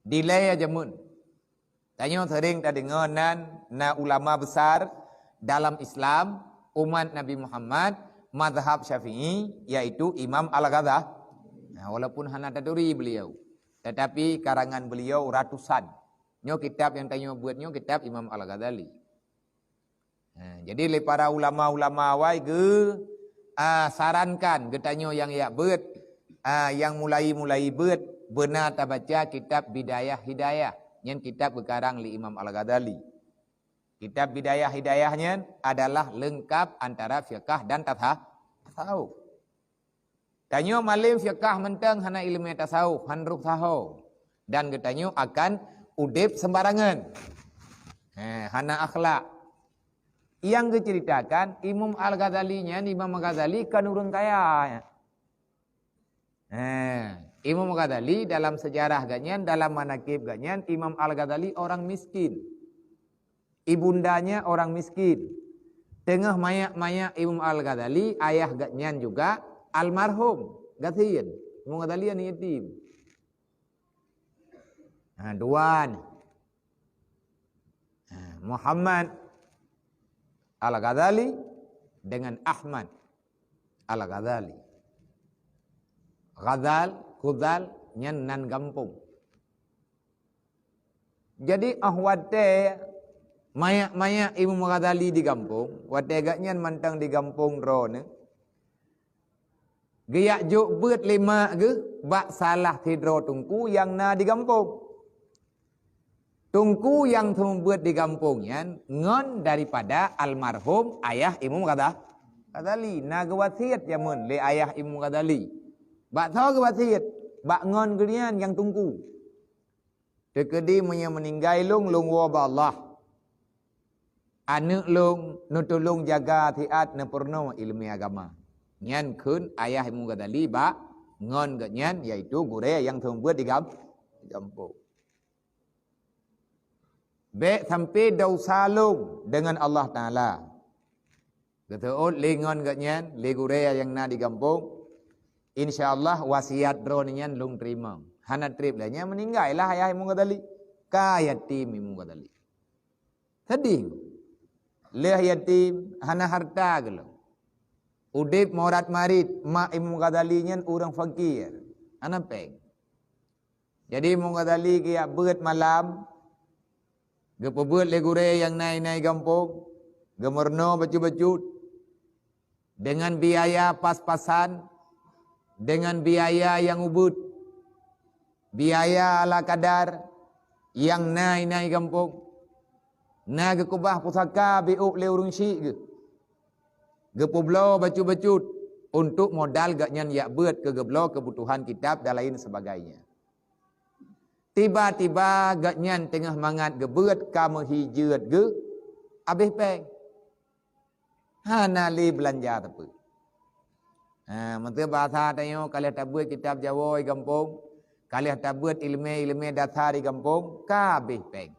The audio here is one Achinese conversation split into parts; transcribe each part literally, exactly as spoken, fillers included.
Dilée jameun. Tanyoe sering tadeungoe nan na ulama besar dalam Islam, umat Nabi Muhammad, mazhab Syafi'i, yaitu Imam Al-Ghazali. Nah, walaupun hana taturi beliau, tetapi karangan beliau ratusan. Nyoe kitab nyang tanyoe buet nyoe kitab Imam Al-Ghazali. Ha, jadi lé para ulama-ulama awai geu, ah, sarankan geutanyoe nyang yak beuet, ah, nyang mulai-mulai beuet, beuna tabaca kitab Bidayah Hidayah. Nyan kitab geukarang lé Imam Al-Ghazali. Kitab Bidayah Hidayah nyan adalah leungkap antara fiqah dan tasah-, tasawuf. Tanyoe malém fiqah mantong hana ileumé tasawuf, han roh saho. Dan geutanyoe akan udeb sembarangan. Eh, hana akhlak. Nyang geuceritakan Imam Al-Ghazali nyan, Imam Al-Ghazali kan ureuëng kaya. Eh, Imam Al-Ghazali dalam sejarah geuhnyan, dalam manakib geuhnyan, Imam Al-Ghazali orang miskin. Ibundanya orang miskin. Teungoh mayak-mayak Imam Al-Ghazali, ayah geuhnyan juga almarhum, gasien. Imam Ghazali aneuk yatim. Ha, dua ni. Ha, Muhammad Al-Ghazali dengan Ahmad Al-Ghazali. Ghazal, Khuzal, nyan nan gampông. Jadi, ah, watée mayak-mayak Imam Ghazali di gampông, watée geuhnyan mantong di gampông droeneuh, geujak jok beuet lé mak geuh bak salah sidroe teungku nyang na di gampông. Teungku nyang seumeubeuet di gampông nyan ngon daripada almarhum ayah Imam Ghaza-, Ghazali. Na geuwasiet jameun lé ayah Imam Ghazali. Bak soe geuwasiet? Bak ngon geuhnyan nyang teungku. Teukeudi meunyoe meuninggai lôn, lôn woe bak Allah. Aneuk lôn neutulông jaga siat neupeurunoe ileumé agama. Nyan kheun ayah Imam Ghazali bak ngon geuhnyan, yaitu gurée nyang seumeubeuet di gam-, gampông. Bék sampoe desya lôn deungon Allah Taala. Geuseuôt lé ngon geuhnyan, lé gurée nyang na di gampông, insya Allah wasiat droeneuh nyan lôn teurimong. Hana treb lé nyan, meuninggai lah ayah Imam Ghazali. Ka yatim Imam Ghazali. Sedih. Lheueh yatim, hana hareuta geulong. Udeb morat marit, mak Imam Ghazali nyan ureuëng fakir. Hana péng. Jadi Imam Ghazali geujak beuet malam, geupeubeuet lé gurée nyang na inan gampông, geumeurunoe bacut-bacut, deungon biaya pas-pasan, deungon biaya nyang ubit, biaya ala kadar nyang na inan gampông, na geukeubah pusaka biôk lé ureuëng syiek geuh, geupeubloe bacut-bacut untuk modal geuhnyan jak beuet keu geubloe keubutuhan kitab dan lain sebagainya. Tiba-tiba geuhnyan teungoh mangat geubeuet ka meuhi jeuet geuh, habéh péng. Hana lé beulanja teupeu. Ha, meunteue bahasa tanyoe ka lheueh tabeuet kitab Jawoe gampông, ka lheueh tabeuet ileumé-ileumé dasar di gampông, ka habéh péng.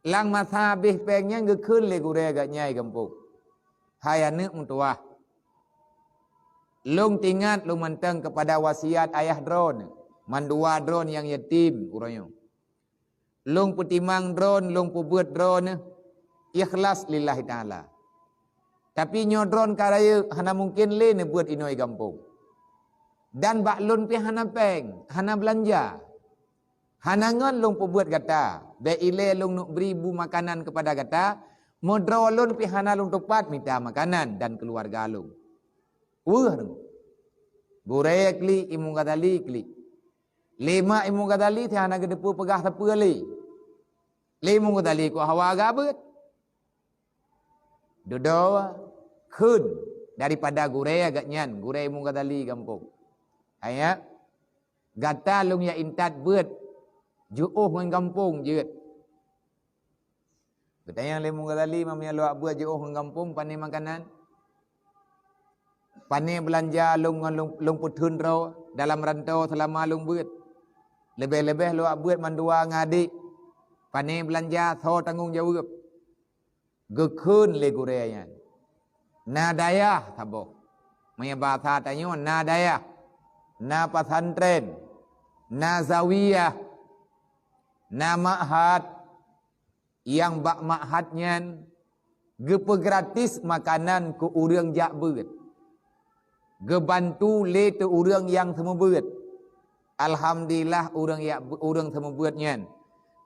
Lam masa habéh péng nyan geukheun lé gurée geuhnyan gampông, "Hai aneuk meutuwah, lôn teuingat lôn mantong keupada wasiat ayah droeneuh, mandua droeneuh nyang yatim uroe nyoe. Lôn peutimang droeneuh, lôn peubeuet droeneuh ikhlas lillahi ta'ala. Tapi nyoe droeneuh ka rayeuk, hana mungken lé neubeuet inoe gampông. Dan bak lôn pih hana péng, hana beulanja. Hana ngon lôn peubeuet gata, bék ilée lôn neuk bri bu makanan keupada gata, meudroe lôn pih hana lôn teupat mita makanan dan keuluwarga lôn." Weueh deungoe. Gurée klik, Imam Ghazali klik. Lé mak Imam Ghazali si hana geuteupeue peugah sapeue lé. Lé Imam Ghazali kok hawa gabeuet. Dudoe kheun daripada gurée geuhnyan, gurée Imam Ghazali gampông. Hai nyak, gata lôn jak intat beuet jiôh ngon gampông jeuet. Geutanyong lé Imam Ghazali, "Meunyoe lôn jak beuet jiôh ngon gampông, pané makanan? Pané beulanja lôn ngon lôn, lôn peutheun droe dalam rantô seulama lôn beuet? Leubeh-leubeh lôn jak beuet mandua ngon adék. Pané beulanja, soe tanggong jaweueb?" Geukheun lé gurée nyan, "Na dayah saboh." Meunyoe bahasa tanyoe, na dayah, na pesantren, na zawiyah, Na ma'had, nyang bak ma'had nyan geupeugratis makanan keu ureuëng jak beuet. Geubantu lé teu ureuëng nyang seumeubeuet. Alhamdulillah, ureuëng yak, ureuëng seumeubeuet nyan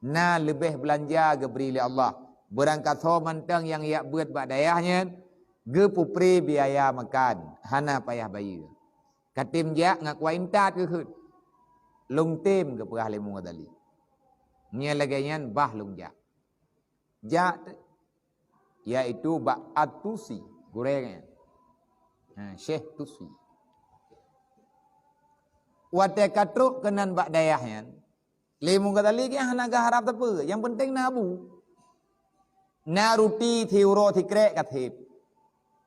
na leubeh beulanja geubri lé Allah. Beurangkasoe mantong nyang yak beuet bak dayah nyan geupeupré biaya makan, hana payah bayeue. Katem jak ngat kuah intat keuh. Lông tem geupeugah lé Imam Ghazali. Meunyoe lagée nyan bah lông jak. Jak, yaitu bak At-Tusi, gurée nyan. Ha, Syekh Tusi. Watée ka trok keunan bak dayah nyan, lé Imam Ghazali geuh hana geuharab sapeue, nyang penting na abu. Na ruti siuroe sikrek ka seb.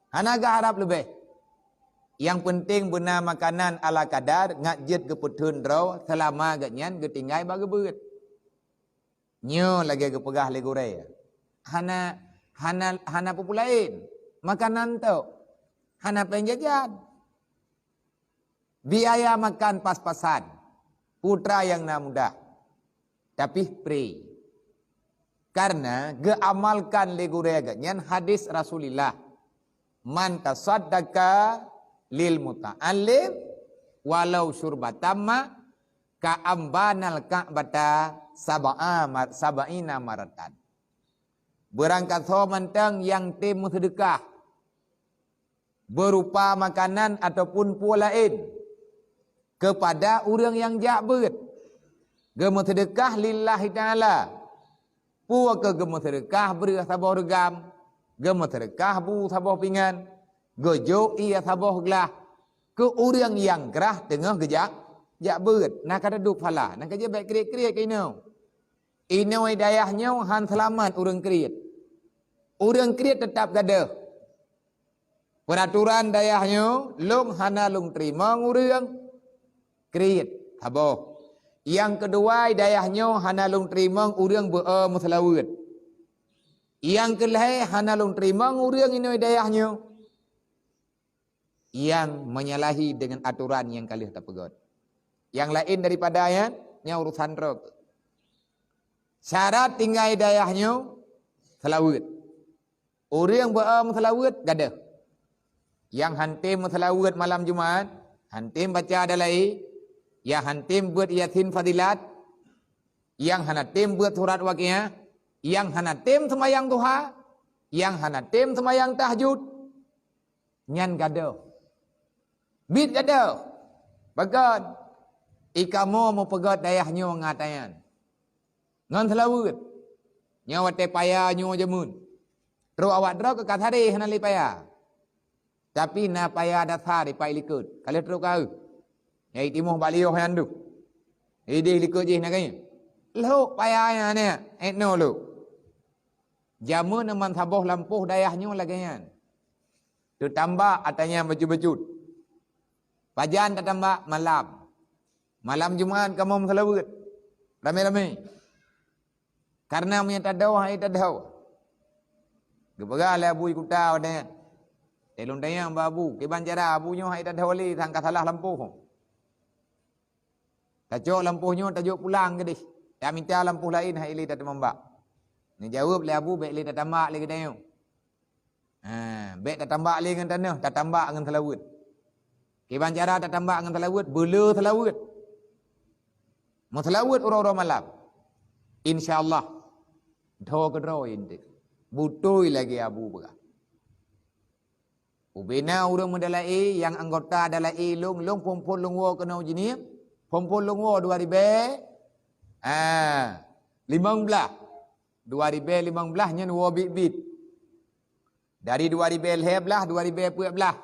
Hana geuharab leubeh. Nyang penting beuna makanan ala kadar ngat jeuet geupeutheun droe seulama geuhnyan geutinggai bak geubeuet. Nyoe lagée geupeugah lé gurée, hana, hana, hana peue-peue laén, makanan tok, hana péng jajan. Biaya makan pas-pasan, putra nyang na mudah, tapi free. Karena geuamalkan lé gurée geuhnyan hadis Rasulullah, "Man tasaddaqa lil muta'allim walau syurbatam ma, ka'am banal Ka'bata sab'a mar-, sab'ina maratan." Beurangkasoe mantong nyang tem meuseudeukah beurupa makanan ataupun peue laén keupada ureuëng nyang jak beuet, geumeuseudeukah lillahi ta'ala. Peue keuh geumeuseudeukah breueh saboh reugam, geumeuseudeukah bu saboh pingan, geujok ié saboh glah keu ureuëng nyang grah teungoh geujak, jak beuet. Na ka teuduek phala, na ka jeuet bék kriet-kriet keu inoe. Inoe dayah nyoe han seulamat ureuëng kriet. Ureuëng kriet teutab gadôh. Peuraturan dayah nyoe, lông hana lông teurimong ureuëng kriet, saboh. Nyang keudua, dayah nyoe hana lông teurimong ureuëng beu-o meuseulaweuet. Nyang keulhée, hana lông teurimong ureuëng inoe dayah nyoe nyang menyalahi deungon atoran nyang ka lheueh tapeugét. Nyang laén daripada nyan, nyan urosan droe. Syarat tinggai dayah nyoe seulaweuet. Ureuëng beu-o meuseulaweuet gadôh. Nyang han tem meuseulaweuet malam Jumat, han tem baca Adalaé, nyang han tem beuet Yasin Fadilat, nyang hana tem beuet surat Waqiah, nyang hana tem seumayang duha, nyang hana tem seumayang tahajud, nyan gadôh. Biet gadôh. Pakon? Ikamoe meupeugét dayah nyoe ngon ata nyan. Ngon seulaweuet. Nyoe watée paya nyoe jameun. Trok awak droe keu ka sadé hana lé paya. Tapi na paya dasar ipak ilikot. Ka lheueh trok ka eu. Nyang itimoh bak liyoh nyan deuh. Ideh likot jih na kayée. Lhok paya nyan nyan, étno lhok. Jameun man saboh lampôh dayah nyoe lagée nyan. Teutambak ata nyan bacut-bacut. Pajan tatambak malam. Malam Jumat kamoe meuseulaweuet. Ramé-ramé. Karena meunyoe tadhoe hai tadhoe. Geupeugah lé Abu Kuta watée nyan. Teuh lôn tanyong bak Abu, kiban cara Abu nyoe hai tadhoe lé sangka salah lampôh. Tacok lampôh nyoe tajok pulang keudeh. Tamita lampôh laén hai lé tateumambak. Neujaweueb lé Abu bék lé tatambak lé geutanyoe. Ha, bék tatambak lé ngon tanoh, tatambak ngon seulaweuet. Kiban cara tatambak ngon seulaweuet, beuleu seulaweuet. Meuseulaweuet uroe-uroe malam. Insya Allah, dhoe keudroe inté. Beutôi lagée Abu peugah. Ubena ureuëng meudalaé nyang anggota dalaé lông, lông phon-phon lông woe keunoe jinih, phon-phon lông woe dua ribée, ah, limong blaih. Dua ribée limong blaih nyan woe biet-biet. Dari dua ribée lhée blaih, dua ribée peuet blaih.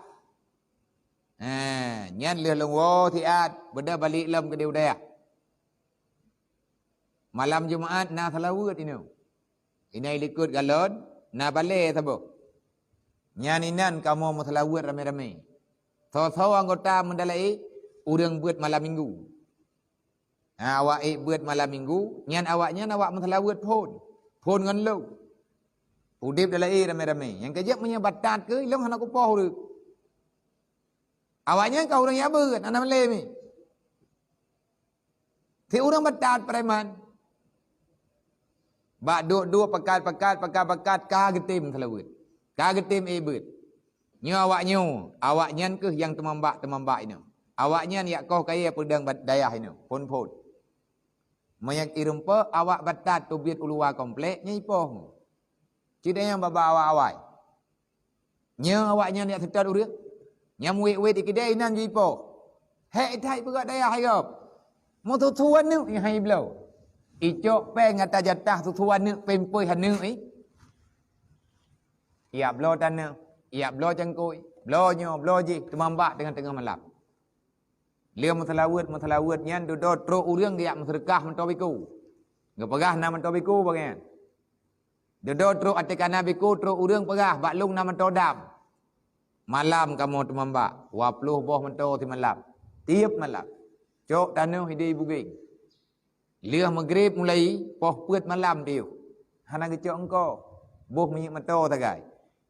Eh, nyan lheueh lông woe siat, beudôh balek lom keudeh u dayah. Malam Jumat na seulaweuet inoe. Inai likot galon, na balée saboh. Nyan inan kamoe meuseulaweuet ramé-ramé. Soe-soe anggota meudalaé ureuëng beuet malam minggu. Ha, awak ék beuet malam minggu, nyan awaknyan awak meuseulaweuet phon. Phon ngon lông. Udeb dalaé ramé-ramé. Nyang keujeuet meunyoe batat keu ilông hana kupoh ureuëng. Awaknyan ka ureuëng nyang beuet, hana malée mi. Si ureuëng batat preman. Bak duek-duek, pakat-pakat, pakat-pakat, ka geutem seulaweuet. Ka geutem ék beuet. Nyoe awak nyoe, awak nyan kheueh nyang teumambak-teumambak inoe. Awak nyan jak koh kayée peudeueng ba-, dayah inoe, phon-phon. Meunyo irumpok awak batat teubiet u luwa komplek, nyan ipoh. Cit nyang babah awai-awai. Nyoe awak nyan jak seutôt ureuëng. Nyang wét-wét di keudée inan jipoh. Hék that peugah dayah gob. Meususu aneuk nyang hai bloe. Icok péng ata jatah susu aneuk, pampers aneuk, eh. Jak bloe tanoh, jak bloe cangkôi, bloe nyoe, bloe jih, teumambak teungoh-teungoh malam. Lheueh meuseulaweuet, meuseulaweuet nyan dudoe trok ureuëng geujak meuseudeukah meutoe biko. Geupeugah na meutoe biko bak nyan. Dudoe trok até kana biko, trok ureuëng peugah bak lôn na meutoe dam. Malam kamoe teumambak, dua ploh boh meutoe simalam. Tieb malam. Cok tanoh ideh bugeng. Lheueh meugreb mulai poh peuet malam tiyuh. Hana geucok eungko. Boh minyeuk meutoe sagai.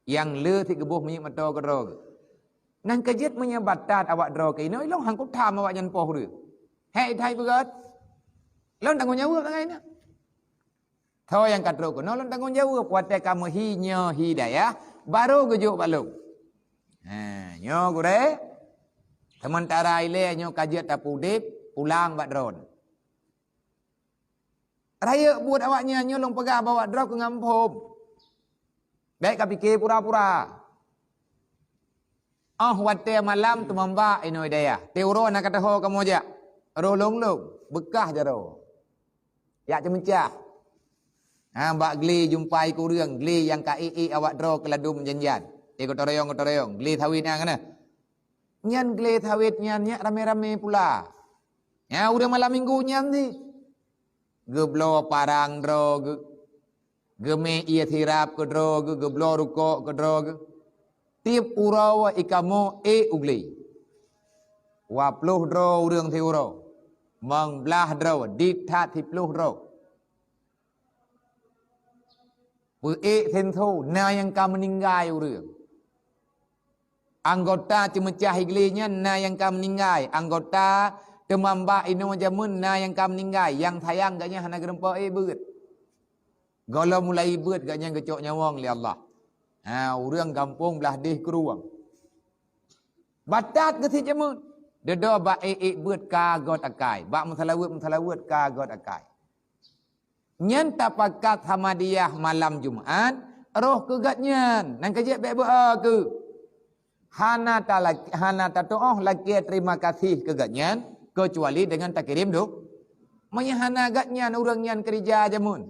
Nyang le sit geuboh minyeuk meutoe keudroe geuh. Nyan ka jeuet meunyoe batat awak droe keunoe, ilong han kutham awak nyan poh ureuëng. Hék that peugah. Lôn tanggong jaweueb sagai nyan. Tho nyang ka trok keunoe lôn tanggong jaweueb watée ka meuhi nyoe hi dayah, barô geujok bak lôn. Ha, nyoe gurée, seumeuntara ilée nyoe ka jeuet tapeuudeb, pulang bak droeneuh. Rayeuk buet awak nyan nyoe lôn peugah bak awak droe keu ngampôm. Bék ka pike pura-pura. Óh watée malam teumambak inoe dayah. Teuroe na ka teuho kamoe jak. Roh lông-lông, beukah jaroe. Jak ceumeucah. Ha, bak glé jumpai keu ureuëng, glé nyang ka ék-ék awak droe keu ladôm janjan. Eh, geutarayong, geutarayong, glé sawét nyan kana. Nyan glé sawét nyan nyak ramé-ramé pula. Nya ureuëng malam minggu nyan di. Geubloe parang droe geuh. Geumé ié sirab keu droe geuh, geubloe rukok keu droe geuh. Tieb uroe ikamoe ék u glé. Dua ploh droe ureuëng siuroe. Mang blaih droe, dit that siploh droe. Peuék senso na nyang ka meuninggai ureuëng. Anggota ceumeucah iglé nyan na nyang ka meuninggai, anggota teumambak inoe jameun na nyang ka meuninggai, nyang sayang gobnyan hana geureumpok ék beuet. Gohlom mulai beuet gobnyan geucok nyawöng lé Allah. Ha, ureuëng gampông blaih deh krueng. Batat geusit jameun. Dudoe bak ék-ék beuet ka göt akai, bak meuseulaweuet-meuseulaweuet ka göt akai. Nyan tapakat Ahmadiyah malam Jumat, roh keu gobnyan, nyang ka jeuet bék beu-o keu. Hana talak-, hana tatuoh lakée terima kasih keu gobnyan, keucuali deungon takirém do-, meunyoe hana gobnyan ureuëng nyan keurija jameun,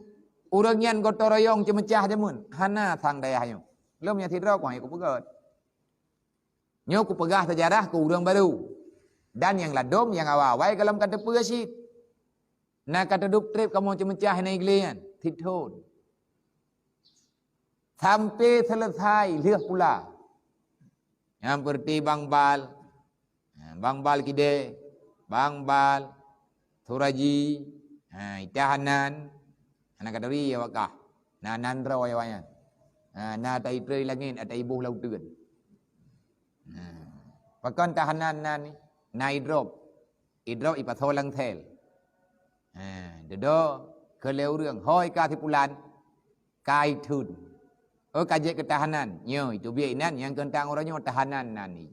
ureuëng nyan gotong royong ceumeucah jameun, hana sang dayah nyoe. Lom nyang sidroe kuhai kupeugöt. Nyoe kupeugah seujarah keu ureuëng barô. Dan nyang ladôm nyang awai-awai gohlom ka teupeue cit. Na ka teudub treb kamoe ceumeucah inan iglé nyan, sithon. Sampai seuleusai lheueh pula. Nyang peureuti Bang Bal, ha, Bang Bal Kidé, Bang Bal, Suraji, ha, Ita Hanan, hana ka turi awak kah. Na nan droe awak nyan. Ha, na ta itré langét, ata iboh lam uteuen. Ha. Pakon tahanan nan ni? Na idrop. Idrop ipasoe lam sel. Ha, dudoe keu lé ureuëng, hôi ka sipulan, ka itheun. Oh, ka jeuet keu tahanan. Nyoe, itu biet inan nyang keuntang uroe nyoe tahanan nan ni.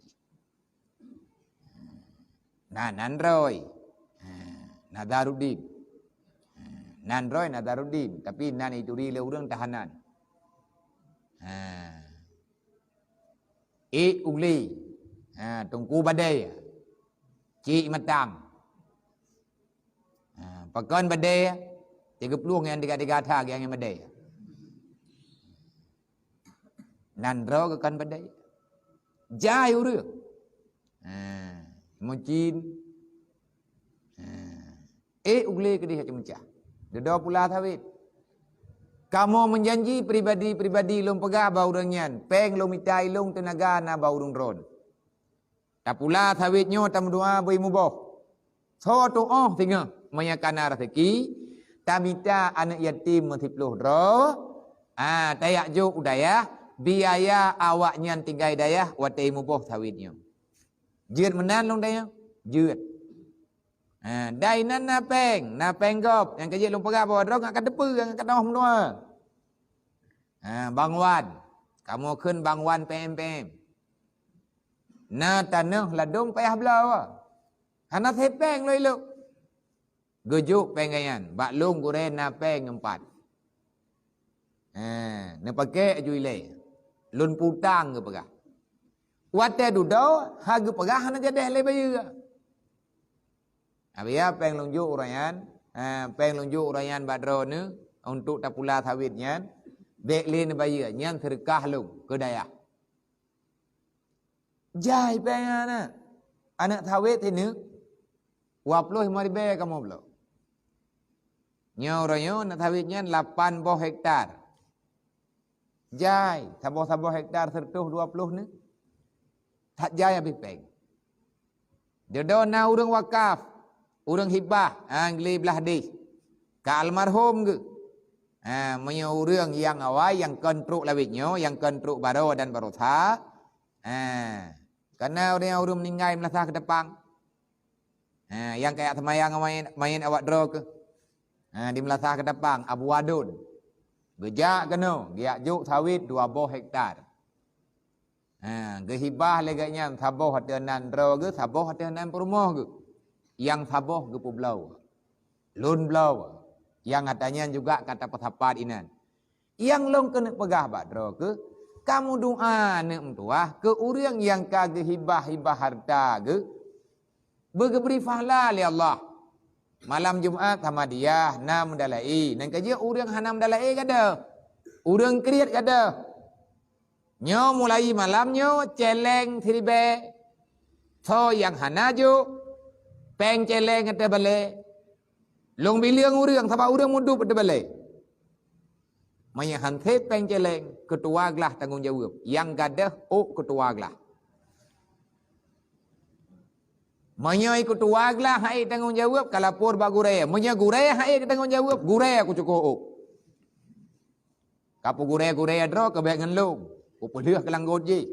Na nan droe. Ha, Nazaruddin. Ha, nan droe Nazaruddin, tapi nan ituri lé ureuëng tahanan. Ha. Ék u glé. Ha, Teungku Badé. Cik Matang. Ha, pakon Badé. Tiga puluh ngon tiga-tiga that ngon Badé. Nan droe geukheun Badé. Jai ureuëng. Ha, meucin. Ha. Ék u glé keudeh ceumeucah. Dudoe pula sawét. Kamoe meujanji pribadi-pribadi lôn peugah bak ureuëng nyan, péng lôn mita ilong teunaga na bak ureuëng droen. Tapula sawét nyoe tameudoa beu muboh. Soe tuoh singoh meunyoe kana raseuki, tamita aneuëk yatim meusiploh droe, ha, tajak jok u dayah, biaya awak nyan tinggai dayah watée muboh sawét nyoe. Jeuet meunan lôn tanyong? Jeuet. Ha, dai nan na péng, na péng gob, nyang ka jeuet lôn peugah bak droe ngat ka teupeue, ngat ka teuh meunoe. Ha, Bang Wan, kamoe kheun Bang Wan P M P M. Na tanoh ladôm payah bloe. Hana sép péng lôn ilok. Geujok péng geuh nyan, bak lôn gurée na péng empat. Ha, neupaké aju ilée. Lôn peutang geupeugah. Watée dudoe, ha geupeugah hana jadeh lé bayeue. Abia péng lôn jok uroe nyan, ha, péng lôn jok uroe nyan bak droeneuh untuk tapula sawét nyan, bék lé neubayeue, nyan seudeukah lôn keu dayah. Jai péng aneuëk. Aneuëk sawét sineuk, dua ploh limong ribée kamoe bloe. Nyoe uroe nyoe aneuëk sawét nyan lapan boh hektar. Jai, saboh-saboh hektar seureutôh dua ploh nyoe. That jai habéh péng. Dudoe na ureuëng wakaf, ureuëng hibah, ha, geuli blah deh. Ka almarhum geuh. Ha, meunyoe ureuëng nyang awai, nyang kon trok lawét nyoe, nyang kon trok baroe dan baroesa, ha, kana ureuëng, ureuëng meuninggai meulasah keudapang. Ha, nyang kajak seumayang mayét, mayét awak droe keuh. Ha, di meulasah keudapang, Abu Wadon. Geujak keunoe, geujak jok sawét dua boh hektar. Ha, geuhibah lé geuh nyan saboh ateueh nan droe geuh, saboh ateueh nan peurumoh geuh. Nyang saboh geupeubloe. Lôn bloe. Nyang ata nyan juga ka tapeusapat inan. Nyang lôn keuneuk peugah bak droe keuh, ka meudoa aneuëk meutuwah keu ureuëng nyang ka geuhibah-hibah hareuta geuh, beugeubri pahala lé Allah. Malam Jumat Samadiyah na meudala'i, nyang ka jeuet ureuëng hana meudala'i gadôh. Ureuëng kriet gadôh. Nyoe mulai malam nyoe céléng siribée. Soe nyang hana jok, péng céléng ateueh balée. Lôn bileueng ureuëng, sabab ureuëng mudup ateueh balée. Meunyoe han sép péng céléng, keutua glah tanggong jaweueb. Nyang gadôh ôk keutua glah. Meunyoe keutua glah han ék tanggong jaweueb, ka lapor bak gurée. Meunyoe gurée han ék tanggong jaweueb, gurée kucukôh ôk. Ka peugurée-gurée droe keu bék ngon lôn, kupeulheueh keu langgot jih.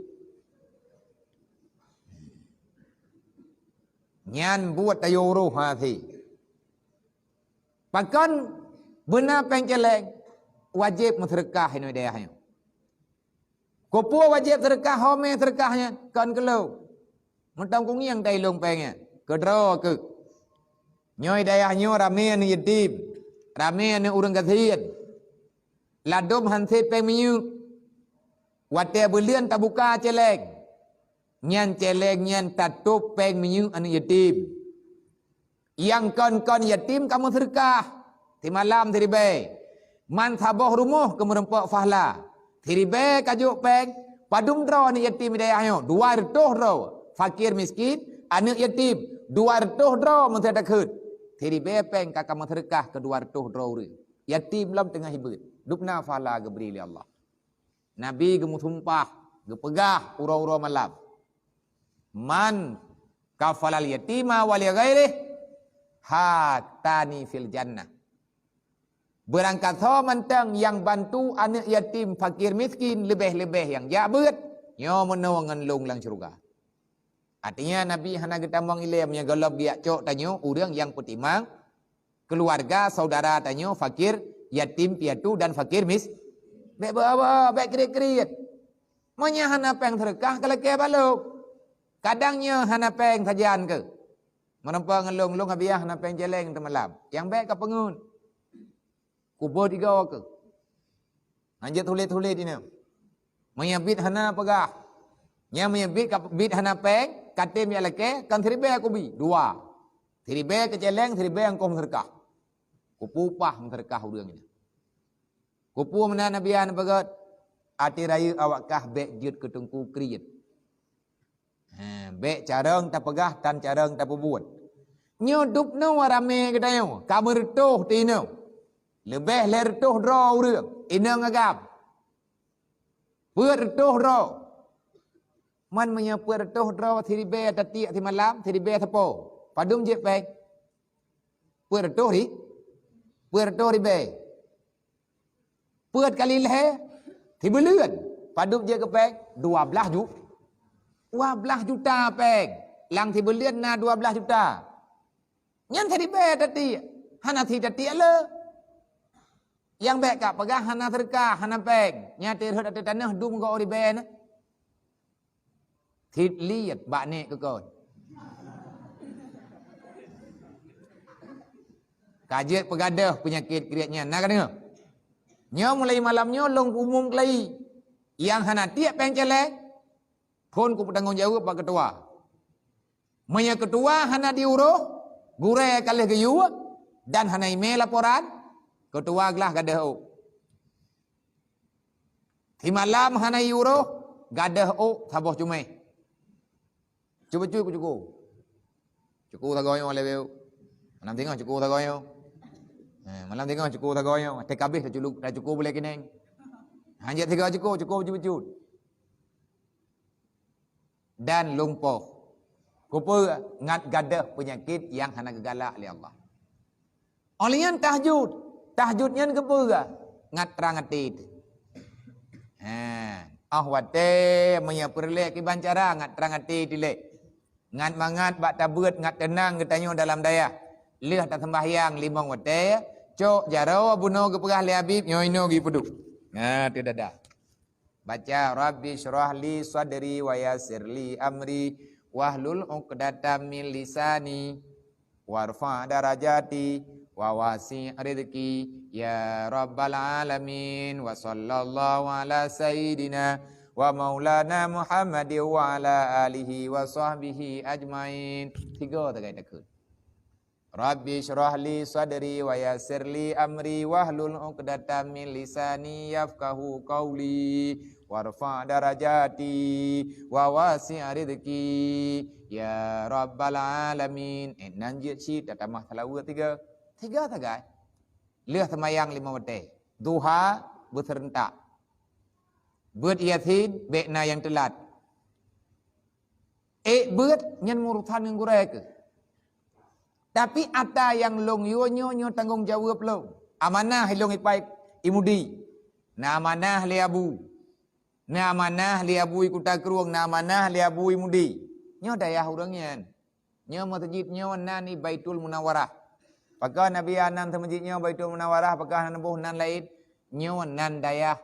Nyan buet tayue uroh hase. Pakon beuna péng céléng, wajéb meuseudeukah inoe dayah nyoe. Keupeue wajéb seudeukah, ho mé seudeukah nyan? Kon keu lôn. Mantong kungieng tai lôn péng nyan. Keudroe keuh. Nyoe dayah nyoe ramé aneuëk yatim, ramé aneuëk ureuëng gasien. Ladôm han sép péng minyeuk. Watée buleuen tabuka céléng, nyan céléng nyan tatôb péng minyeuk aneuëk yatim. Nyang kon-kon yatim ka meuseudeukah, simalam siribée. Man saboh rumoh keu meurumpok pahala. Siribée ka jok péng, padum droe aneuëk yatim di dayah nyoe? Dua reutôh droe. Fakir miskin, aneuëk yatim, dua reutôh droe meuseudeukah. Siribée péng ka, ka meuseudeukah keu dua reutôh droe ureuëng. Yatim lom teungoh hibeut. Dubna pahala geubri lé Allah. Nabi geumeusumpah, geupeugah uroe-uroe malam, "Man kafalal yatima wa li ghairih, hatani fil jannah." Beurangkat soe mantong nyang bantu aneuëk yatim fakir miskin leubeh-leubeh nyang jak beuet, nyoe meunoe ngon lôn lam syeuruga. Artinya Nabi hana geutamong ilée meunyoe gohlom geujak cok tanyoe ureuëng nyang peutimang keuluwarga saudara tanyoe fakir, yatim piatu dan fakir mis-, bék beubawa, bék kriet-kriet. Meunyoe hana péng seudeukah ka lakée balok. Kadang nyoe hana péng sajan keuh. Meurumpok ngon lôn, lôn Abiah hana péng céléng teumalam. Nyang bék ka peungeut. Kuba tiga keuh. Hanjeuet tuléh-tuléh dinoe. Meunyoe bit hana peugah. Nyan meunyoe bit ka, bit hana péng, ka tem jak lakée, kon siribée kubi, dua. Siribée keu céléng, siribée nyang kong seudeukah. Kupeupah meuseudeukah ureuëng nyan. Kupeue meunan Nabi nyan peugét, até rayeuk awak kah bék jeuet keu teungku kriet. Ha, bék carông tapeugah tan carông tapeubuet. Nyoe dubnoe ramé geutanyoe, ka meureutôh teuh inoe. Leubeh lhée reutôh droe ureuëng inong agam. Peuet reutôh droe. Man meunyoe peuet reutôh droe siribée tatiek simalam, siribée sapo? Padum jeuet péng? Peuet reutôh ri-, peuet reutôh ribée. Peuet kali lhée, sibuleuen. Padub jeuet keu péng? Dua blaih ju-, dua blaih juta péng. Lam sibuleuen na dua blaih juta. Nyan siribèe tatiek, hana sit tatiek le. Nyang bèk kapeugah hana seudeukah, hana pèng. Nyan teurhot ateueh tanoh dum gok ribèe na. Sit liet bak nek keu kon. Ka jeuet peugadôh peunyakét kriet nyan, na ka deungö? Nyoe mulai malam nyoe lôn umum keulayi. Nyang hana tiek pèng cèlèng, phôn kupeutanggông jaweueb bak keutua. Meunyoe keutua hana jiuroh, gurèe ka lheueh geuyue dan hana imè laporan, keutua glah gadôh ôk. Simalam hana jiuroh, gadôh ôk saboh cumèh. Cuba cut ku cuku. Cuku sagoe nyoe lé beu. Malam singoh cuku sagoe nyoe. Eh, malam singoh cuku sagoe nyoe. Até kabeh taculuk, tacuku bulèe keunong. Hanjeuet sigoe cuku, cuku cut-cut. Dan lumpoh. Keupeue? Ngat gadôh peunyakét nyang hana geugalak lé Allah. Óh lheueh nyan tahajud. Tahajud nyan keupeue? Ngat trang até teuh. Ha, óh watèe meunyoe peureulèe kiban cara ngat trang até teuh lé. Ngat mangat bak tabeuet ngat teunang geutanyoe dalam dayah. Lheueh taseumbahyang limong watèe, cok jaroe bunoe geupeugah lé Habib, nyoe inoe geupeuduek. Na teuh dadah. Baca, "Rabbi syrah li sadri wa yassir li amri wahlul 'uqdatam min lisani warfa' darajati wa wasi' rizqi ya rabbal alamin." Wa sallallahu ala sayyidina wa maulana Muhammadin wa ala alihi wa sahbihi ajmain. Tiga tagai takheun. Rabbi syrah li sadri wa yassir li amri wahlul 'uqdatam min lisani yafqahu qauli warfa' darajati wa wasi' rizqi ya rabbal alamin. Eh, nan jeuet cit tatamah salawat tiga. Tiga sagai. Lheueh seumayang limong watèe. Duha beuseurentak. Beuet Yasin bèk na nyang teulat. Ék beuet nyan urusan ngon gurèe keuh. Tapi ata nyang lôn yue nyoe, nyoe tanggông jaweueb lôn. Amanah lôn ipai i Mudi. Na amanah lé Abu. Na amanah lé Abu i Kuta Krueng, na amanah lé Abu i Mudi. Nyoe dayah ureueng nyan. Nyoe meuseujid nyoe nan i Baitul Munawarah. Pakon Nabi Adam seumeujid nyoe Baitul Munawarah, pakon hana boh nan laén? Nyoe nan dayah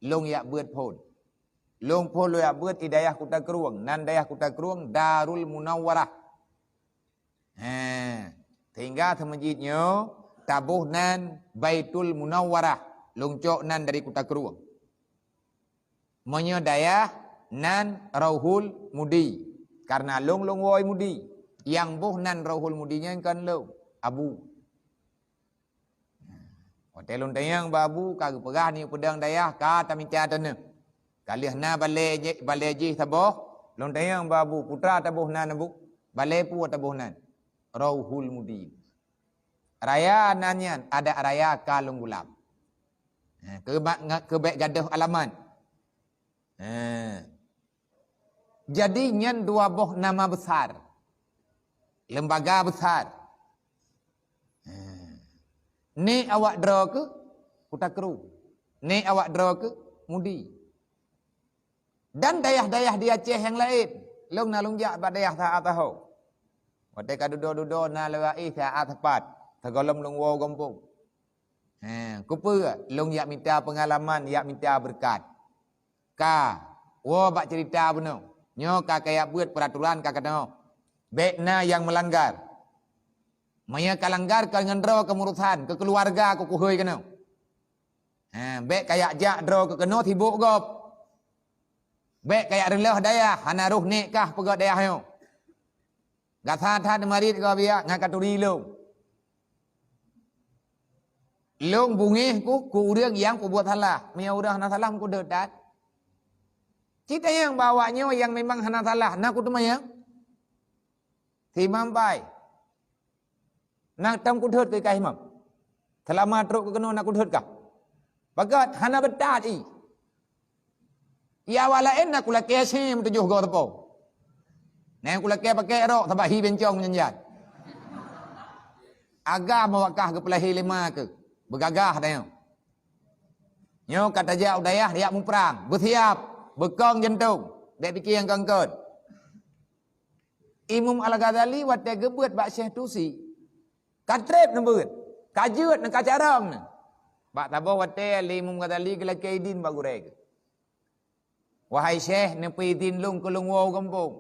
lôn jak beuet phôn. Lôn phôn lôn jak beuet i dayah Kuta Krueng, nan dayah Kuta Krueng Darul Munawarah. He, sehingga seumeujid nyoe taboh nan Baitul Munawarah, lôn cok nan dari Kuta Krueng. Meunyoe dayah nan Rauhul Mudi, kareuna lôn lôn woe Mudi. Nyang boh nan Rauhul Mudi nyan kon lôn, Abu. Watèe lôn tanyong bak Abu ka geupeugah nyoe peudong dayah ka tamita teuneuk. Ka lheueh na balèe jih, balèe jih saboh, lôn tanyong bak Abu, "Peue taboh nan, Abu? Balèe peue taboh nan?" "Rauhul Mudi." Raya nan nyan, adat raya ka lôn gulam. Ha, keu ba-, nga-, keu bèk gadôh alamat. Ha. Jadi nyan dua boh nama besar. Lembaga besar. Ha. Nèk awak droe keuh Kuta Kru. Nèk awak droe keuh Mudi. Dan dayah-dayah di Aceh nyang laén, lôn na lôn jak bak dayah Saat Taho. Watèe ka dudoe-dudoe na lewat éh Saat Sepat, sigohlom lôn woe gampông. He, keupeue? Lôn jak mita peungalaman, jak mita beureukat. Ka, woe bak ceurita bunoe. Nyoe ka kajak beuet peuraturan ka keunoe. Bèk na nyang meulanggar. Meunyoe ka langgar, ka ngon droe keu urusan, keu keuluwarga keu kuhôi keunoe. Ha, bèk kajak jak droe keu keunoe sibok gob. Bèk kajak reuloh dayah, hana roh nèk kah peugöt dayah nyoe. Gata that marit gob biak ngon katuri lôn. Lôn beungéh ku, ku ureueng nyang peubuet salah. Meunyoe ureueng hana salah, meukeudeuh that. Cit tanyong bak awak nyoe nyang memang hana salah, na kuteumanyong? Simam pai. Na tam kudhôt keu kah imam? Seulama trok keu keunoe na kudhôt kah? Bagat hana beutat i. Ya awak laén na kulakée sém tujoh goe teupô. Na nyang kulakée paké rok sabab hi bencong meunyan jat. Agam awak kah geupeulahé lé ma keuh. Beugagah tanyoe. Nyoe ka tajak u dayah jak muprang, beusiap, beukong jantông, bèk pike nyang kongkot. Imam Al-Ghazali watèe geubeuet bak Syekh Tusi, Ka treb neubeuet, ka jeuet neukacarong neu. Bak saboh watée lé Imam Ghazali geulakée idin bak gurée geuh. "Wahai Syekh, neupeuidin lôn keu lôn woe gampông."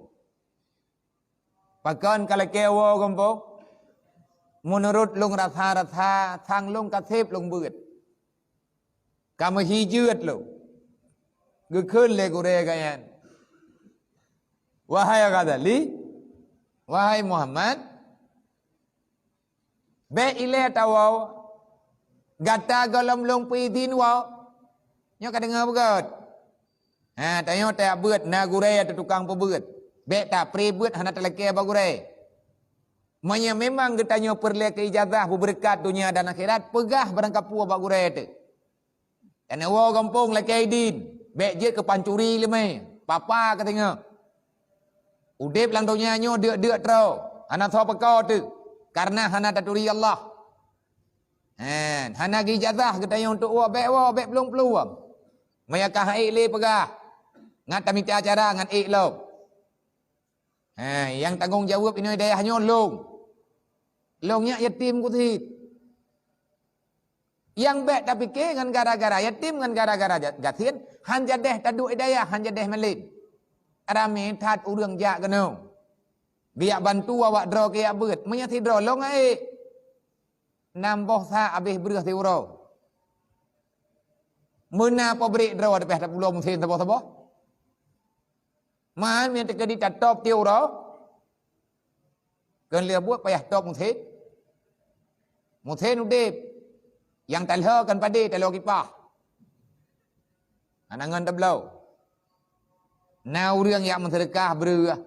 "Pakon ka lakée woe gampông?" "Meunurot lôn rasa-rasa, sang lôn ka seb lôn beuet." Ka meuhi jeuet lom. Geukheun lé gurée geuh nyan, "Wahai Ghazali, wahai Muhammad, bék ilée tawoe, gata gohlom lôn peuidin woe." Nyoe ka deungoe beugét. Ha, tanyoe tajak beuet, na gurée ateueh tukang peubeuet. Bék tapré beuet hana talakée bak gurée. Meunyoe memang geutanyoe peureulée keu ijazah beubeureukat donya dan akhirat, peugah barangkapeue bak gurée teuh. Tanyoe woe gampông lakée idin, bék jeuet keu pancuri leumé, papa ka teungoh. Udeb lam donya nyoe deuk-deuk troe, hana soe peuko teuh, kareuna hana taturi Allah. Hen, hana geuijazah geutanyoe untuk woe, bék woe, bék plueng-plueng. Meunyoe ka han ék lé peugah, ngat tamita cara ngat ék lom. He, nyang tanggong jaweueb inoe dayah nyoe lôn. Lôn nyak yatim keusiet. Nyang bék tapike ngon gara-gara yatim ngon gara-gara ja-, gasien, han jadéh taduek i dayah, han jadéh malén. Ramé that ureuëng jak keunoe. Geujak bantu awak droe keu jak beuet, meunyoe sidroe lôn aék. Nam boh sa abéh breueh siuroe. Meuna pabrék droe teupeh tapeuloe musén saboh-saboh. Man meunan teukeudi tatop tiep uroe, kon lheueh buet payah top musén. Musén udeb, nyang talhô kon padé talhô kipah. Hana ngon tabloe. Na ureuëng jak meuseudeukah breueh,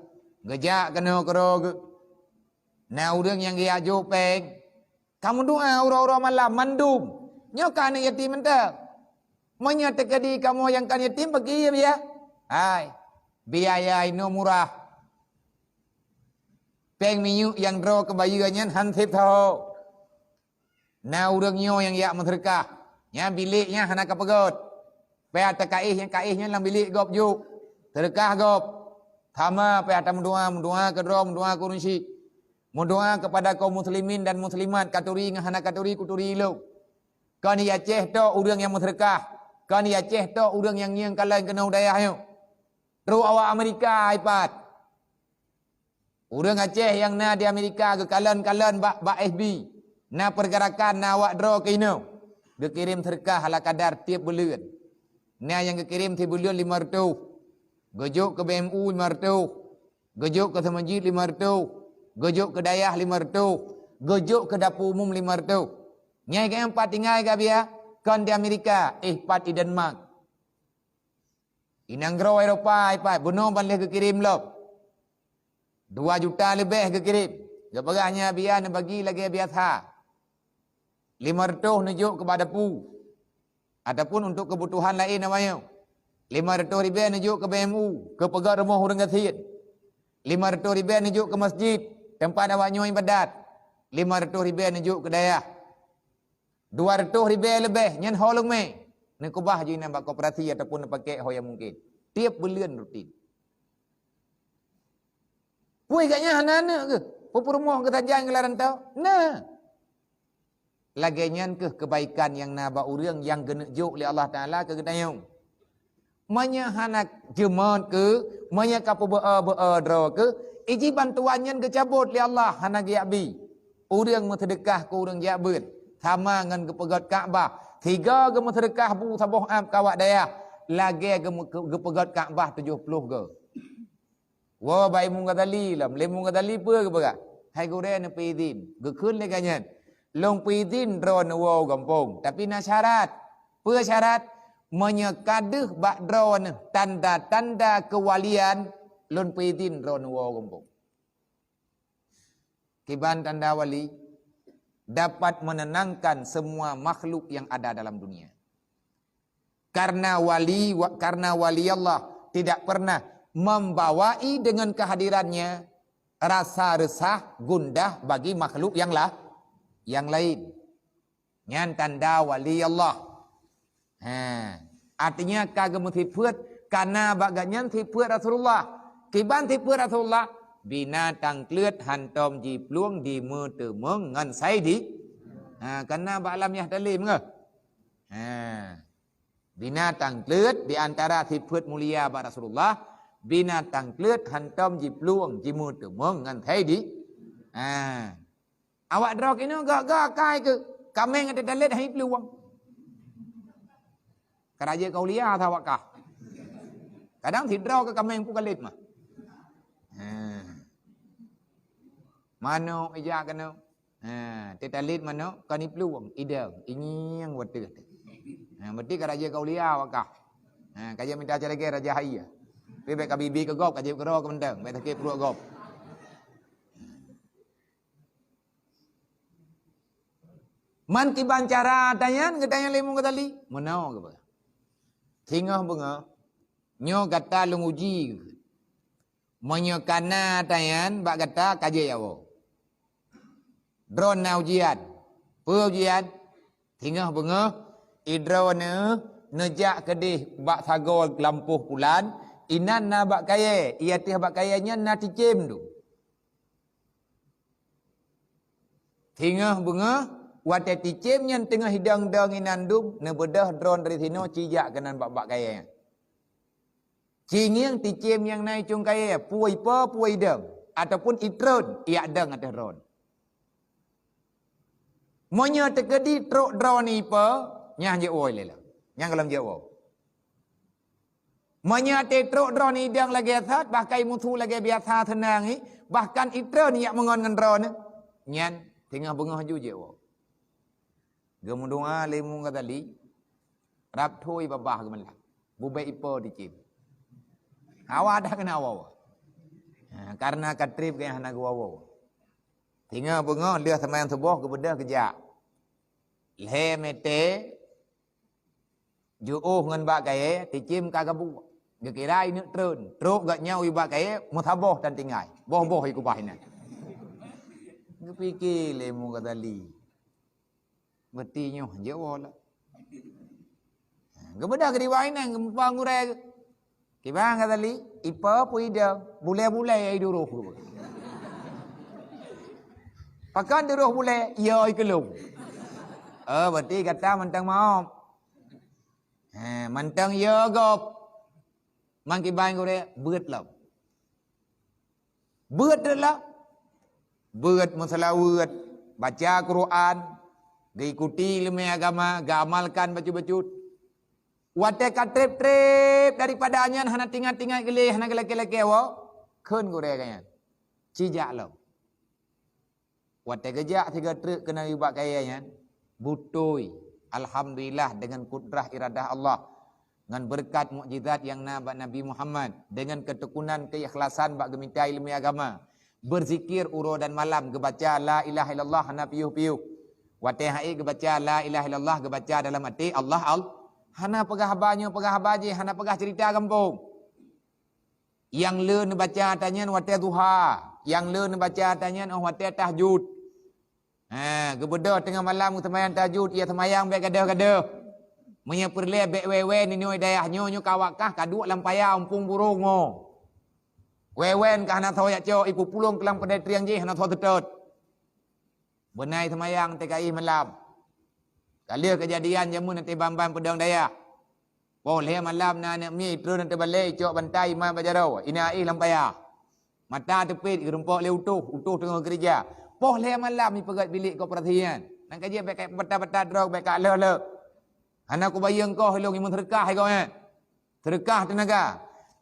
geujak keunoe keudroe geuh. Na ureuëng nyang geujak jok péng, Kamoe doa uroe-uroe malam mandum. Nyoe ka aneuk yatim mantong. Meunyoe teukeudi kamoe nyang kon yatim, pakriban biaya? Hai, biaya inoe murah. Péng minyeuk nyang droe keu bayeue nyan han seb saho. Na ureuëng nyoe nyang jak meuseudeukah, nyan bilék nyan hana ka peugöt. Payah takaéh nyang kaéh nyan lam bilék gob jok, seudeukah gob. Sama payah tameudoa, meudoa keu droe, meudoa keu ureuëng syik. Meudoa keupada kaum muslimin dan muslimat, katuri ngon hana katuri, kuturi lom. Kon di Aceh tok ureuëng nyang meuseudeukah, kon di Aceh tok ureuëng nyang ngieng kalon keunoe u dayah nyoe. Trok awak Amerika, hai pat. Ureuëng Aceh nyang na di Amerika geukalon-kalon bak, bak F B. Na peurgerakan, na awak droe keunoe. Geukirém seudeukah ala kadar tieb buleuen. Na nyang geukirém sibuleuen limong reutôh. Geujok keu B M U limong reutôh. Geujok keu seumeujid limong reutôh. Geujok keu dayah limong reutôh. Geujok keu dapu umum limong reutôh. Nyan keuh pat tinggai ka biaya, kon di Amerika, eh, pat i Denmark. Inong groe Eropa, hai pat, bunoe ban lheueh geukirém lom. Dua juta leubeh geukirém. Geupeugah nyan biaya neubagi lagée biasa. Limong reutôh neujok keu bak dapu, ataupun untuk keubutuhan laén awaknyoe. Limong reutôh ribée neujok keu B M U, keu peugöt rumoh ureuëng gasien. Limong reutôh ribée neujok keu masjid, teumpat awaknyoe iébadat. Limong reutôh ribée neujok keu dayah. Dua reutôh ribée leubeh nyan ho leume, neukeubah jih inan bak koperasi ataupun neupakèk ho nyang mungken. Tieb buleuen rutin. Peue gobnyan hana aneuk keuh? Peue peurumoh geuh sajan geuh lam rantau? Na. Lagée nyan keuh keubaikan nyang na bak ureuëng nyang geuneuk jok lé Allah Taala keu geutanyoe. Meunyoe hana jeumöt keuh, meunyoe ka peubeuo-beuo droe keuh, iji bantuan nyan geucabot lé Allah, hana geujak bi. Ureuëng meuseudeukah keu ureuëng jak beuet, sama ngon geupeugöt Ka'bah. Sigoe geumeuseudeukah bu saboh ab keu awak dayah, lagée geume-, geupeugöt Ka'bah tujoh ploh goe. Woe bak Imam Ghazali lom, lé Imam Ghazali peue geupeugah? Hai gurée neupeuidin, geukheun lé gobnyan, "Lôn peuidin droeneuh woe u gampông, tapi na syarat." Peue syarat? "Meunyoe ka deuh bak droeneuh tanda-tanda keuwalian, lôn peuidin droeneuh woe u gampông." Kiban tanda wali? Dapat menenangkan semua makhluk yang ada dalam dunia. Karena wali, wa-, karena wali Allah tidak pernah membawai dengan kehadirannya rasa resah, gundah bagi makhluk yang la-, yang lain. Nyan tanda wali Allah. Ha, artinya ka geumeusifeuet, kana bak gobnyan sifeuet Rasulullah. Kiban sifeuet Rasulullah, Binatang kleuet hantom jiplueng dimeuteumeung ngon sai di. Ha, kana bak alam nyang talem ngeh. Ha. Binatang kleuet di antara sifeuet mulia bak Rasulullah, binatang kleuet hantom jiplueng jimeuteumeung ngon sai di. Ha. Awak droe keunoe gak-gak kai keu kameng ata talét hai plueng. Karaja kaulia tawakah. Kadang sidroe keu kameng pun kalét mah. Ha. Manok ija keunoe. Ha, teutalét manok kan iplueng, idong, ingieng wateuh. Ha, berarti karaja kaulia wakah. Ha, kaja minta acara lagèe raja hai ya. Tapi bèk ka bibi keu gob, kaja keudroe keu mantong, bèk sakét pruet gob. Man kiban cara tanyan, geutanyong lé Imam Ghazali. Meunoe geupeugah. Singoh beungoh, nyoe gata lôn uji. Meunyoe kana tanyan bak gata ka jeuet woe. Droeneuh na ujian. Peue ujian? Singoh beungoh, idroeneuh neujak keudeh bak sagoe lampôh pulan, inan na bak kayèe, i ateueh bak kayèe nyan na ticém dum. Singoh beungoh, watèe ticém nyan teungoh idong-dong inan dum, neubeudôh droeneuh dari sinoe ci jak keunan bak-bak kayèe nyan. Ci ngieng ticém nyang na i cong kayèe, peue ipo, peue idong, ataupun itreun, iyak dong ateueh droeneuh. Meunyoe teukeudi trok droeneuh ipo, nyan jeuet woe lé lom. Nyan gohlom jeuet woe. Meunyoe até trok droeneuh idong lagèe that, bahkan imusu lagèe biasa seunang i, bahkan itreun yak meungon ngon droeneuh, nyan singoh beungoh ju jeuet woe. Geumeudoa lé Imam Ghazali, rab thoi babah geumeulah. Bubek ipo dicém. Hawa dah keuneuk woe. Ha, karena ka trép geuh hana geuwoe. Singoh beungoh lheueh seumayang suboh geubeudôh geujak. Lhèe mètè jiôh ngon bak kayèe, ticém ka geubuet. Geukira ineuk treun, trok geuh nyan u bak kayèe, meusaboh tan tinggai. Boh-boh i kubah inan. Geupike lé Imam Ghazali. Meuti nyoh jeuet woe lah. Geubeudôh keu diwa inan, geumeupan gurèe. Kiban Ghazali, ipo peue idong, bulèe-bulèe ai duroh. Pakon duroh bulèe, yo i keulong. Oh, berarti gata mantong maob. Ha, mantong yo gob. Man kiban gurèe, beuet lom. Beuet rot lah. Beuet meuseulaweuet, baca Quran, geuikuti ileumèe agama, geuamalkan bacut-bacut. Watèe ka trép-trép daripada nyan hana tingat-tingat geulé, hana geulakèe-lakèe woe, kheun gurèe geuh nyan. Ci jak lom. Watèe geujak sigoe treuk keunan u bak kayèe nyan, beutôi, alhamdulillah, deungon kudrah iradah Allah, ngon beureukat mukjizat nyang na bak Nabi Muhammad, deungon keutekunan keuikhlasan bak geumita ileumèe agama, beuzikir uroe dan malam, geubaca la ilaha illallah hana piôh-piôh. Watèe hai geubaca la ilaha illallah, geubaca dalam até Allah, al-, hana peugah haba nyoe, peugah haba jéh, hana peugah ceurita gampông. Nyang le neubaca ata nyan watèe duha, nyang le neubaca ata nyan óh watèe tahajud. Ha, geubeudôh teungoh malam geuseumayang tahajud, ya seumayang bèk gadôh-gadôh. Meunyoe peureulèe bèk wèe-wèe ninoe dayah nyoe, nyoe ka wakah ka duek lam paya umpung burông mo. Wèe-wèe ka hana soe jak cok, ipupulông keu lam peudèe trieng jih hana soe teutot. Beunai seumayang teuka éh malam. Ka lheueh keujadian jameun até ban-ban peudong dayah. Poh lhèe malam na aneuk miet treun ateueh balè icok bantai iman bak jaroe, inan éh lam paya. Mata teupit geurumpok lé utoh, utoh teungoh keureuja. Poh lhèe malam ipeugèt bilék koperasi nyan. Nyan ka jeuet bèk ka bata-bata droe bèk ka lheueh-lheueh. Hana kubayeue koh ilông imeuseudeukah igoe nyan. Seudeukah teunaga.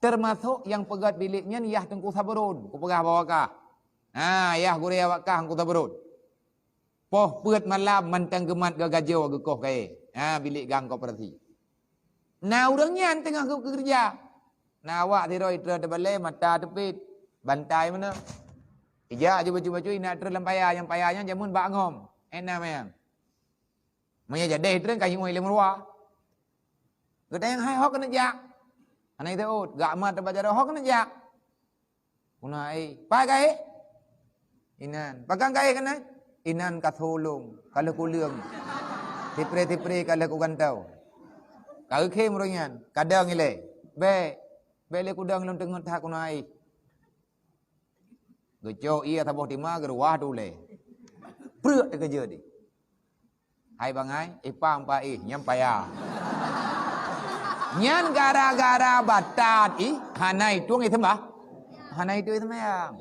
Teumasok nyang peugèt bilék nyan yah Teungku Sabrun, kupeugah bak awak kah. Ha, yah gurèe awak kah Teungku Sabrun. Poh peuet malam mantong geumat geugajoe geukoh kayèe. Ha, bilék gang koperasi. Na ureueng nyan teungoh geu-, geukeureuja. Na awak sidroe treun teubalè mata teupit. Bantai meunan. Ijak ju bacut-bacut inan treun lam paya, nyang paya nyan jameun bak ngom. Éh na manyang. Meunyoe jadèh treun ka hieng lé meuruwa. Geutanyong hai ho keuneuk jak. Hana iteuôt, gak mat teubaca ho keuneuk jak. Keunoe ai, "Pai ka éh?" "Inan." "Pakon ka éh keunoe?" "Inan ka solong, ka lheueh kuleueng. Sipre-sipre ka lheueh kugantoe." Ka geukhém ureueng nyan, ka dong ilèe. "Bèk, bèk lé kudong lôn teungeut that keunoe ai." Geucok ie saboh tima geuruwah tu lé. Preuk teukeujot di. Hai bangai, ipang pa ih nyang paya. Nyan gara-gara batat ih hana itueng ih sembah. Hana itueng ih sembahyang.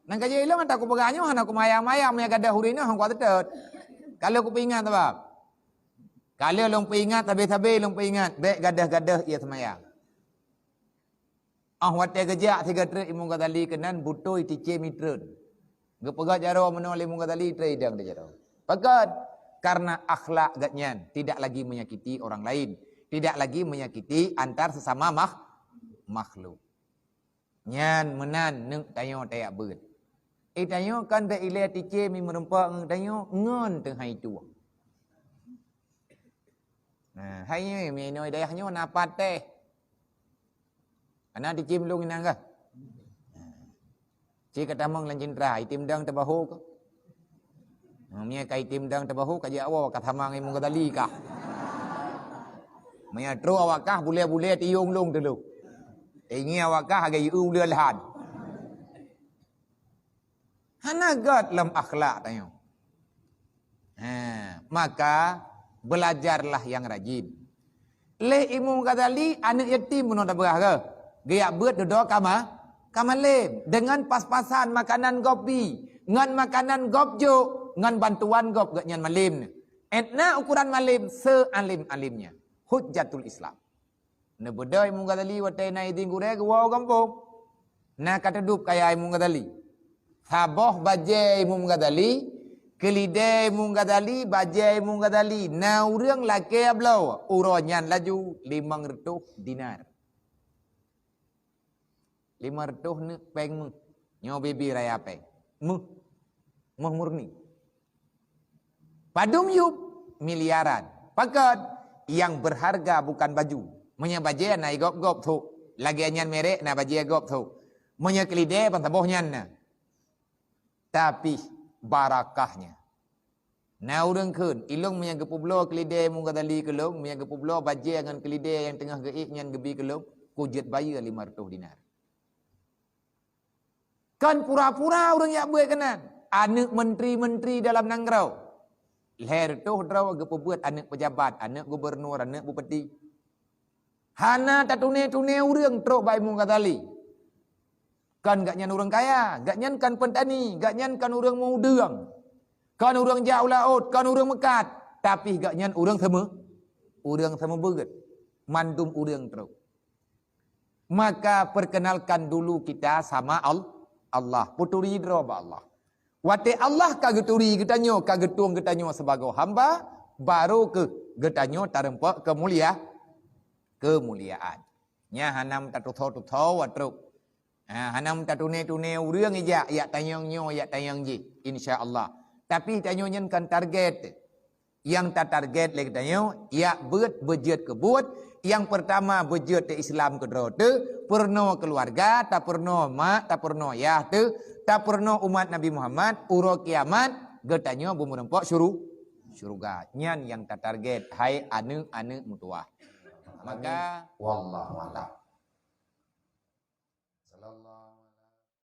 Nang ka jeuet ilong ata kupeugah nyoe hana kumayang-mayang meunyo gadoh ureueng nyoe hana kuteuteuet. Kalau kupeuingat sabab. Kalau lôn peuingat sabe-sabe lôn peuingat, bék gadoh-gadoh ie seumayang. Oh watée geujak siga treuk Imam Ghazali keunan butôi ticém itreun. Geupeugah jaroe meunoe lé Imam Ghazali trei idang di jaroe. Pakon? Karena akhlak gobnyan tidak lagi menyakiti orang lain, tidak lagi menyakiti antar sesama makh-, makhluk. Nyan meunan neuk tanyoe tajak beuet. Eh tanyoe kan bék ilée ticém meurumpok ngon tanyoe ngon teuhai tueng. Nah, hai nyoe meunoe dayah nyoe na pat teh. Ana ticém lôn inan kah? Ci ka tamong lam cintra, item dang teubahu kah? Meunyo ka item dang teubahu ka jak awak ka sama ngon Imam Ghazali kah? Meunyo trok awak kah bulée-bulée tiyong lôn teulok. Ingi awak kah agak yue ulée lahan. Hana gét lam akhlak tanyoe. Ha, maka belajarlah yang rajin. Lé Imam Ghazali aneuk yatim bunoe tabeurah ke? Geujak beuet dudoe ka ma-, ka malem dengan pas-pasan makanan gob bi, ngon makanan gob jok, ngon bantuan gob gobnyan malem. Etna ukuran malem sealim-alimnya. Hujjatul Islam. Neubeudôh Imam Ghazali watée na idin gurée geuwoe u gampông. Na ka teudub kaya Imam Ghazali. Saboh bajée Imam Ghazali, keulidée Imam Ghazali, bajée Imam Ghazali, na ureuëng lakée bloe, uroe nyan laju limong reutôh dinar. Limong reutôh neuk péng méuh. Nyoe bibi raya péng. Méuh. Méuh murni. Padum yup? Miliaran. Pakon? Yang berharga bukan baju. Meunyoe bajée na gob-gob thok. Lagée nyan merek na bajée gob thok. Meunyoe keulidée ban saboh nyan na. Tapi barakahnya. Na ureuëng kheun, ilong meunyoe geupeubloe keulidée Imam Ghazali keu lôn, meunyoe geupeubloe bajée ngon keulidée nyang teungoh geuék nyan geubi keu lôn, kujeuet bayeue limong reutôh dinar. Kan pura-pura ureuëng jak beuet keunan. Aneuk menteri-menteri dalam nanggroe. Lhée reutôh droe geupeubeuet aneuk peujabat, aneuk gubernur, aneuk bupati. Hana tatuné-tuné ureuëng trok bak Imam Ghazali. Kan gobnyan ureuëng kaya, gobnyan kan peutani, gobnyan kan ureuëng meudeueng. Kan ureuëng jak u laôt, kan ureuëng meukat, tapi gobnyan ureuëng seumeu-, ureuëng seumeubeuet. Mandum ureuëng trok. Maka perkenalkan dulu kita sama Al-, Allah. Peuturi droe bak Allah. Watée Allah ka geuturi geutanyoe, ka geutueng geutanyoe sibagoe hamba, barô kheueh geutanyoe tareumpok keumulia-, keumuliaan. Nyan hana meutatusoe-tusoe watrok. Ha, hana meutatuné-tuné ureuëng ijak, yak tanyong nyoe, yak tanyong jih, insya Allah. Tapi tanyoe nyan kan target. Nyang tatarget lé geutanyoe, yak beuet beujeuet keu buet. Nyang peurtama beujeuet teu Islam keudroe teu, peurunoe keuluwarga, tapeurunoe mak, tapeurunoe yah teu, tapeurunoe umat Nabi Muhammad, uroe kiamat geutanyoe beumeurumpok syuru-, syeuruga. Nyan nyang tatarget, hai aneuk-aneuk meutuwah. Maka, wallahu a'lam.